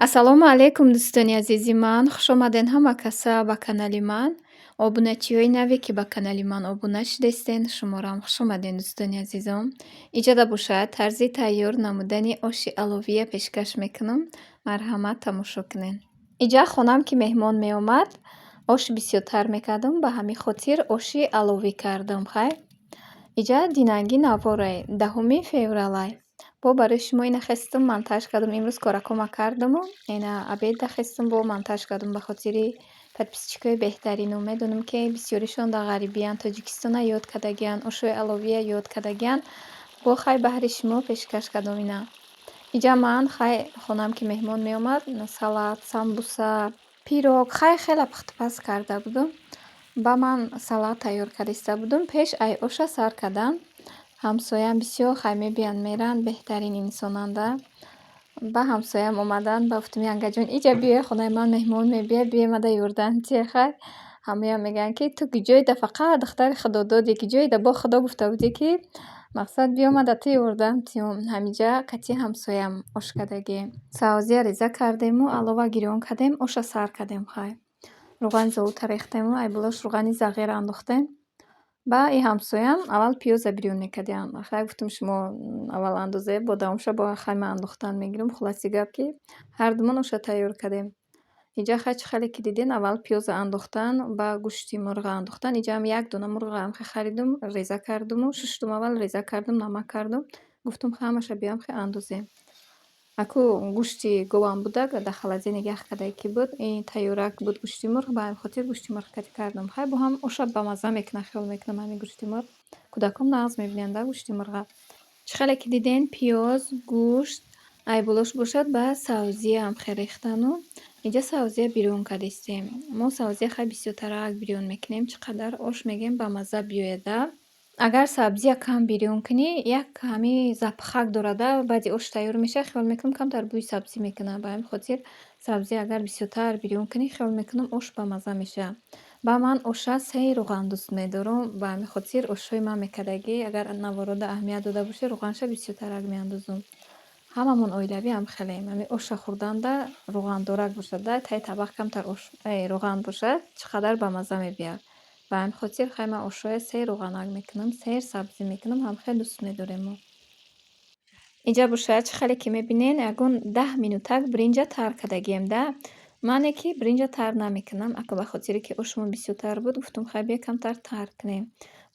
Ассалому алайкум, дӯстони азизи ман, хушомадед ҳама каса ба канали ман. Обуначиҳои наве, ки ба канали ман обуна шудастен, шуморо хушомадед, дӯстони азизом. Иҷода бошад, тарзи тайёр намудани оши аловия пешкаш мекунам. Марҳамат, тамошо кунед. Иҷа хонам ки меҳмон меомад, ош бисёртар мекардам, ба ҳамин хотир оши аловӣ кардам. Хайр, иҷа динанги наворай, 10-уми февралай. Бо барои шумо ина хестум, монтаж кардам. Имрӯз коракома кардаму ина обеда хестум, бо монтаж кардам ба хотири подписчикои беҳтарину. Медонам, ки бисёришон дар ғарибиянд, Тоҷикистона ёд кардагианд, ошои аловия ёд кардагианд. Бо хай баҳри шумо пешкаш кардам ина. Иҷа ман хай хонам ки меҳмон меомад, салат, самбуса, пирог, хай хеле пухтупаз карда будум. Ба ман салат тайёр карда истода будум. Пеш ай оша сар кардан, ҳамсоям бисёр хай мебиёянд, меранд, беҳтарин инсонанда. Ба ҳамсоям омаданд, ба гуфтум: «Янгаҷон, иҷа биёй, хонаи ман меҳмон мебиёяд, биёй, мада ёрдам тиҳ». Хай ҳамоям мегӯянд, ки ту куҷоида, фақат духтари худододӣ, куҷоида бо Худо гуфта будӣ, ки мақсад биё, мада ту ёрдам тиҳум. Ҳамиҷа кати ҳамсоям ош кардагием. Сабзия реза кардему, алова гирён кардем, оша сар кардем. Хай рӯғани зовута рехтему, ай болош рӯғани зағир андохтем. Ба и ҳамсоям аввал пиёза бирён мекардиам. Хай гуфтум, шумо аввал андозе, бо давомша бо хай ман андохтан мегирам. Хулоси гап, ки ҳардумон оша тайёр кардем. Иҷа хай чӣ хеле ки диден, аввал пиёза андохтан, ба гӯшти мурға андохтан. Иҷаам як дона мурғам харидум, реза кардуму шуштум, аввал реза кардум, намак кардум. Гуфтум, ҳамаша биём хе андозем. Аку гӯшти говам будак, дар холодильник ях кардагӣ ки буд, ин тайёрак буд гӯшти мурғ, ба ҳамин хотир гӯшти мурғ кати кардам. Хай бо ҳам оша бамазза мекунад, хиёл мекунам, ҳамин гӯшти мурғ. Кӯдакон нағз мебинанд да гӯшти мурға. Чӣ хеле ки диден, пиёз, гӯшт, ай болош бошад, ба сабзиам хе рехтану инҷа сабзия бирён кардистем. Мо сабзия хай бисёртарак бирён мекунем, чӣ қадар ош мегӯем бамазза биёяд да. Агар сабзия кам бирён кунӣ, як ҳами запахак дорад да, баъди ош тайёр мешавад, хиёл мекунам, камтар бӯи сабзӣ мекунад. Ба ҳамин хотир сабзия агар бисёртар бирён кунӣ, хиёл мекунам, ош бамазза мешавад. Ба ман оша сеи рӯған дӯст медорам. Ба ҳамин хотир ошҳои ман мекардагӣ, агар наворода аҳамият дода бошед, рӯғанша бисёртарак меандозам. Ҳамамон оилавӣ ҳам хелем. Ҳамин оша хӯрданда рӯғандорак бошад да, таи табақ камтар ош рӯған бошад, чӣ қадар бамазза мебиёяд. Ба ҳамин хотир хай ман ошҳоя сер рӯғанак мекунам, сер сабзӣ мекунам, ҳам хеле дӯст медорем мо. Инҷа бошад, чӣ хеле ки мебинед, ягон 10 минутак биринҷа тар кардагием да. Мане ки биринҷа тар намекунам, ака ба хотире ки ошмон бисёртар буд, гуфтум, хай биё, камтар тар кунем.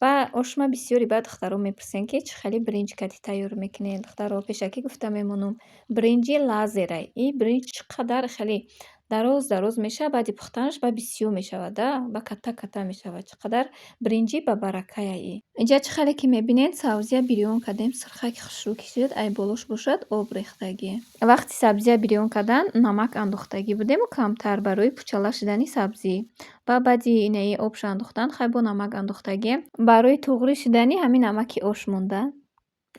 Ва ошма бисёри баъд духтаро мепурсем, ки чӣ хеле биринҷ кати тайёр мекунед. Духтаро, пешакӣ гуфта мемонам, биринҷи лазерай. Ин биринҷ чӣ қадар хеле дароз дароз мешавад, баъди пухтанаш ба бисёр мешавад да, ба катта катта мешавад. Чӣ қадар биринҷи бабаракая ин. Инҷа чӣ хеле ки мебинед, сабзия бирён кардем, сирхаки хушрӯ кишид, ай болош бошад, об рехтагӣ. Вақти сабзия бирён кардан намак андохтагӣ будему камтар, барои пучала шудани сабзӣ. Ва баъди инаи обша андохтан, хай бо намак андохтагием. Барои туғрӣ шудани ҳамин намаки ош монда.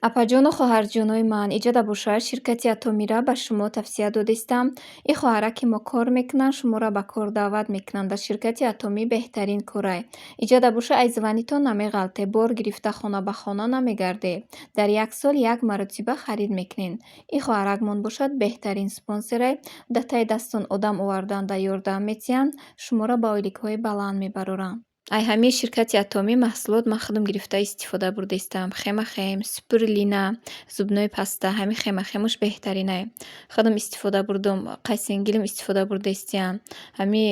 Апаҷону хоҳарҷонои ман, иҷода бошад, ширкати Атомира ба шумо тавсия додистам. Ин хоҳараки мо кор мекунанд, шуморо ба кор даъват мекунанд. Дар ширкати Атомӣ беҳтарин корай. Иҷода боша, ай званитон намеғалте, бор гирифта хона ба хона намегарде. Дар як сол як маротиба харид мекунед. Ин хоҳаракмон бошад, беҳтарин спонсорай. Дар таи дастон одам оварданда ёрдам метиҳанд, шуморо ба ойликҳои баланд мебароранд. Ай ҳамин ширкати Атомӣ маҳсулот ман худам гирифта истифода бурдаистам. Хемохим, спирулина, зубной паста, ҳамин хемохимуш беҳтаринай. Худам истифода бурдум, қайсингилим истифода бурдаистиям. Ҳами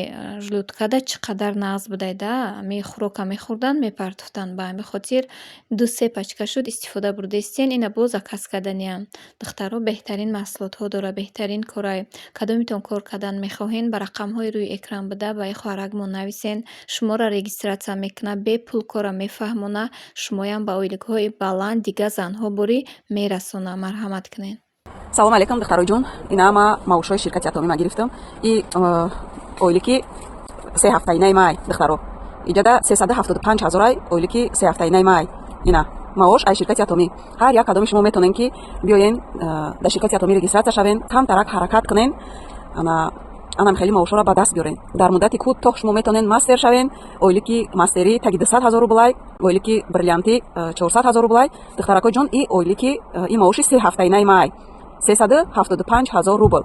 желудкада чӣ қадар нағз будай да, ҳами хӯрока мехӯрданд, мепартофтанд. Ба ҳамин хотир ду-се пачка шуд истифода бурдаистиен, ина боз заказ карданиям. Духтаро, беҳтарин маҳсулотҳо дорад, беҳтарин корай. Кадомитон кор кардан мехоҳен, ба рақамҳои рӯи экран буда ба ин хоҳаракмон нависен, шуморо регистрация мекунад, бепул корро мефаҳмонад, шумоям ба ойликҳои баланд дигар занҳо борӣ мерасонад. Марҳамат кунед. Салом алейкум, духтароҷон. Ина ма маошҳои ширкати Атомӣ ма гирифтам. И ойлики 3 ҳафтаинаи май, духтаро, иҷада 375 ҳазорай ойлики 3 ҳафтаинаи май. Ина маош ай ширкати Атомӣ. Ҳар як кадоми шумо метавонен, ки биёен, дар ширкати Атомӣ регистрация шавен, камтарак ҳаракат кунен, ана анам хеле маошҳоро ба даст биёрен. Дар муддати кӯтоҳ шумо метавонен мастер шавен. Ойлики мастерӣ таги 200 000 рублай, ойлики бриллиантӣ 400 000 рублай. Духтаракои ҷон, и ойлики и маоши 3 ҳафтаинаи май 375 000 рубл.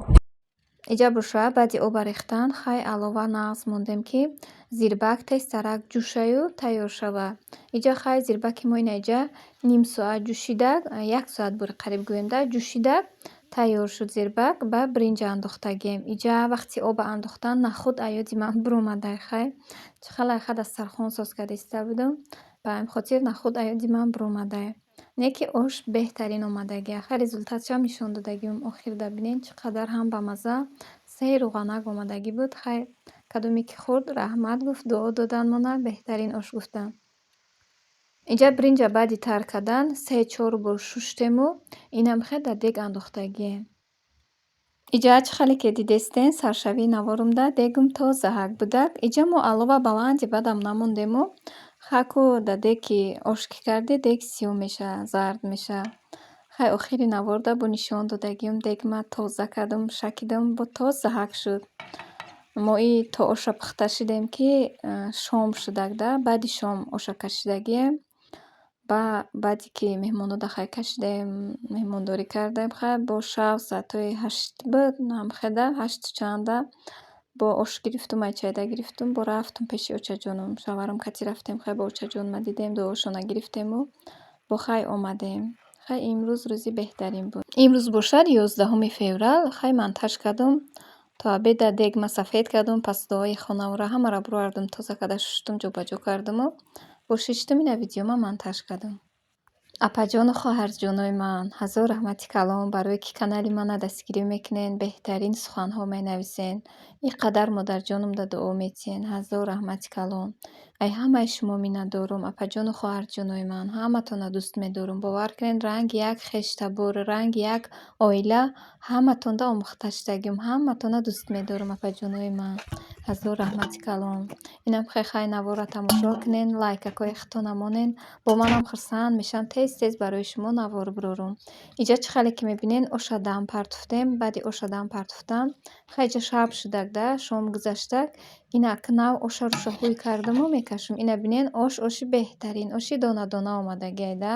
Иҷа боша, баъди оба рехтан, хай, алова нағз мондем, ки зирбак тезтарак ҷӯшаю тайёр шава. Иҷа, хай, зирбаки мо ина иҷа ним соат ҷӯшида, як соат бури қариб гӯем да, ҷӯшида тайёр шуд зирбак. Ба биринҷа андохтагием. Иҷа вақти оба андохтан нахӯд аёди ман биромадай. Хай, чӣ хеле ха дастархон соз карда истода будам. Ба ҳамин хотир нахӯд аёди ман биромадай. Не ки ош беҳтарин омадагия. Хай, результатшам нишон додагиам охирда, бинед, чӣ қадар ҳам бамазза, сер рӯғанак омадагӣ буд. Хай, кадоме ки хӯрд, раҳмат гуфт, дуо додан мона, беҳтарин ош гуфтан. Иҷа биринҷа баъди тар кардан се чор бор шуштему инам хел дар дег андохтагием. Иҷа, чӣ хеле ки дидестен, саршавии наворумда дегум тозаҳак будак. Иҷа мо алова баланди бадам намондему, хаку дар дег ки ош ки кардӣ, дег сиёҳ меша, зард меша. Хай, охири наворда бо нишон додагиам, дегма тоза кардум, шакидум, бо тозаҳак шуд. Мо и то оша пухта шидем, ки шом шудак да, баъди шом оша кашидагием. Ба баъде ки меҳмонода, хай, кашидем, меҳмондорӣ кардем, хай, бо шав соатҳои 8 буд, ҳамхеда ҳашту чанда бо ош гирифтум, ай чайда гирифтум, бо рафтум пеши очаҷонум. Шавҳарам кати рафтем, хай, бо очаҷонма дидем, дуошона гирифтему бо, хай, омадем. Хай, имрӯз рӯзи беҳтарин буд. Имрӯз бошад 11-уми феврал. Хай, монтаж кардум. То обеда дегма сафед кардум, пасдоҳои хонаора ҳамаро бировардум, тоза карда шуштум, ҷобаҷо кардуму бо шиштум ина видеома монтаж кардум. Апаҷону хоҳарҷонои ман, ҳазор раҳмати калон барое ки канали мана дастгирӣ мекунен, беҳтарин суханҳо менависен, ин қадар модарҷонумда дуо метиҳен. Ҳазор раҳмати калон. Ай ҳамаи шумо миннатдорум, апаҷону хоҳарҷонои ман, ҳаматонро дӯст медорум. Бовар кунед, ранги як хештабор, ранги як оила ҳаматонда омӯхта шудагиам, ҳаматонро дӯст медорум, апаҷонои ман. Ҳазор раҳмати калон. Инам хай, наворро тамошо кунен, лайкакҳои худтона монен. Бо манам хурсанд мешавам, тез тез барои шумо навор бирорум. Иҷа, чӣ хеле ки мебинен, оша дам партофтем. Баъди оша дам партофтан, хай, иҷа шаб шудак да, шом гузаштак. Ина ак нав оша руша ҳуй кардаму мекашум. Ина бинен, ош оши беҳтарин, оши дона дона омадагиай да.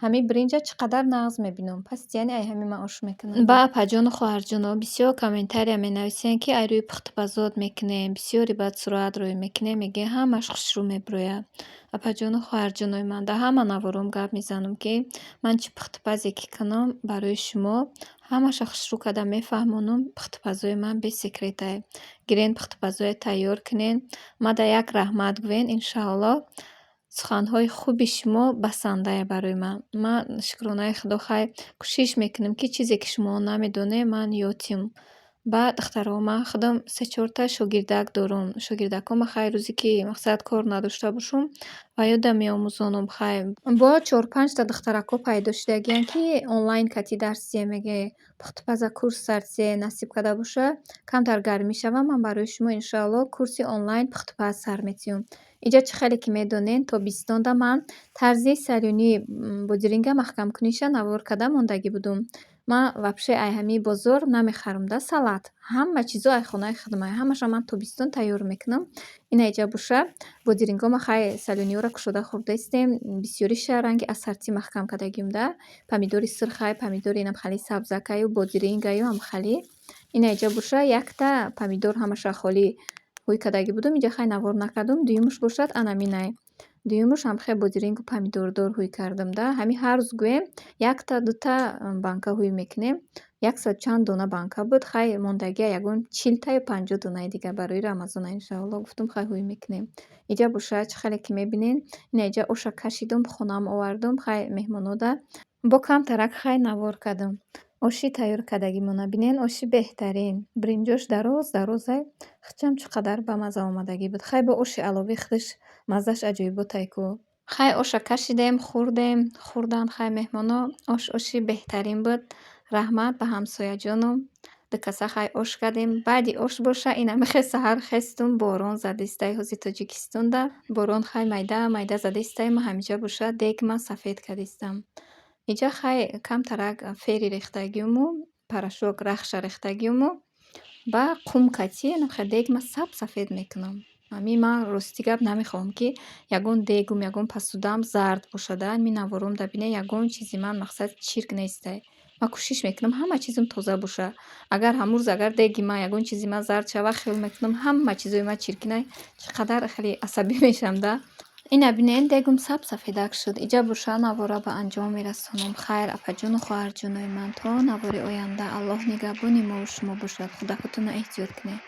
Ҳамин биринҷа чӣ қадар нағз мебинам. Пас яъне ай ҳамин ман ош мекунам. Ба апаҷону хоҳарҷоно бисёр комментария менависен, ки ай рӯи пухтупазот мекунем, бисёри бад сурат рӯй мекунем, мегӯем, ҳамаш хушрӯ мебирояд. Апаҷону хоҳарҷонои ман, дар ҳама навором гап мезанам, ки ман чӣ пухтупазе ки кунам, барои шумо ҳамаша хушрӯ карда мефаҳмонам. Пухтупазои ман бесекретай. Гирен, пухтупазое тайёр кунен, мада як раҳмат гӯен, иншааллоҳ. Суханҳои хуби шумо басандае барои ман. Ман, шукронаи Худо, хай, кӯшиш мекунам, ки чизе ки шумо намедонед, ман ёд Ба духтаро, ман худам се чорта шогирдак дорум. Шогирдакҳома, хай, рӯзе ки мақсад кор надошта бошум, ба ёдам меомӯзонам. Хай, бо чор-панҷта духтаракҳо пайдо шудагиянд, ки онлайн кати дарс диҳем, меге пухтупаза курс сар насиб карда боша, камтар гармӣ шава, ман барои шумо, иншоаллоҳ, курси онлайн пухтупаз сар метиҳам. Иҷа, чӣ хеле ки медонед, тобистонда ман тарзи салюнии бодиринга маҳкамкуниша навор карда мондагӣ будум. Ман вообще ай ҳамин бозор намехарам да салат. Ҳама чизо ай хонаи худмай. Ҳамаша ман тобистон тайёр мекунам. Ина иҷа боша, бодирингома, хай, салюниҳоро кушода хӯрдаистем. Бисёриша ранги ассорти маҳкам кардагиам да. Помидори сурхай, помидори инам хали сабзакаю, бодирингаю ҳамхали. Ина иҷа боша, якта помидор ҳамаша холӣ ҳуй кардагӣ будум. Инҷа, хай, навор накардум. Дуюмуш бошад анаминай. Дуюмуш ҳамхел бодирингу помидордор ҳуй кардам да. Ҳамин ҳар рӯз гӯем, якта дута банка ҳуй мекунем. Яксаду чанд дона банка буд. Хай, мондагия ягон 40-та ё 50 донаи дигар барои Рамазона, иншааллоҳ, гуфтум, хай, ҳуй мекунем. Иҷа боша, чӣ хеле ки мебинед, ина иҷа оша кашидум, хонаам овардум, хай, меҳмонода бо камтарак, хай, навор кардам. Оши тайёр кардагимона бинен, оши беҳтарин. Биринҷош дароз дарозай. Хичам чӣ қадар бамазза омадагӣ буд. Хай, бо оши аловӣ худаш маззаш аҷоиботай ку. Хай, оша кашидем, хӯрдем, хӯрдан, хай, меҳмоно. Ош оши беҳтарин буд. Раҳмат ба ҳамсояҷонум. Ду каса, хай, ош кардем. Баъди ош боша, ина мехе саҳар хестум, борон задистай ҳози Тоҷикистонда. Борон, хай, майда майда задистай, ман ҳамиҷа боша дегма сафед кардистам. Иҷа, хай, камтарак Фейри рехтагиуму, порошок рахша рехтагиуму, ба қум кати хел дегма сап сафед мекунам. Ҳамин ман, рости гап, намехоҳам, ки ягон дегум, ягон посудаам зард бошада. Ҳамин наворомда бинед, ягон чизи ман, мақсад, чирк нестай. Ман кӯшиш мекунам, ҳама чизам тоза боша. Агар ҳамун рӯз, агар деги ман, ягон чизи ман зард шава, хиёл мекунам, ҳама чизои ман чиркинай, чӣ қадар хеле асабӣ мешавам да. Ина бинед, дегум саб сафедак шуд. Иҷа боша, навора ба анҷом мерасонам. Хайр, апаҷону хоҳарҷонои ман, то навори оянда Аллоҳ нигаҳбони мову шумо бошад. Худакотонро эҳтиёт кунед.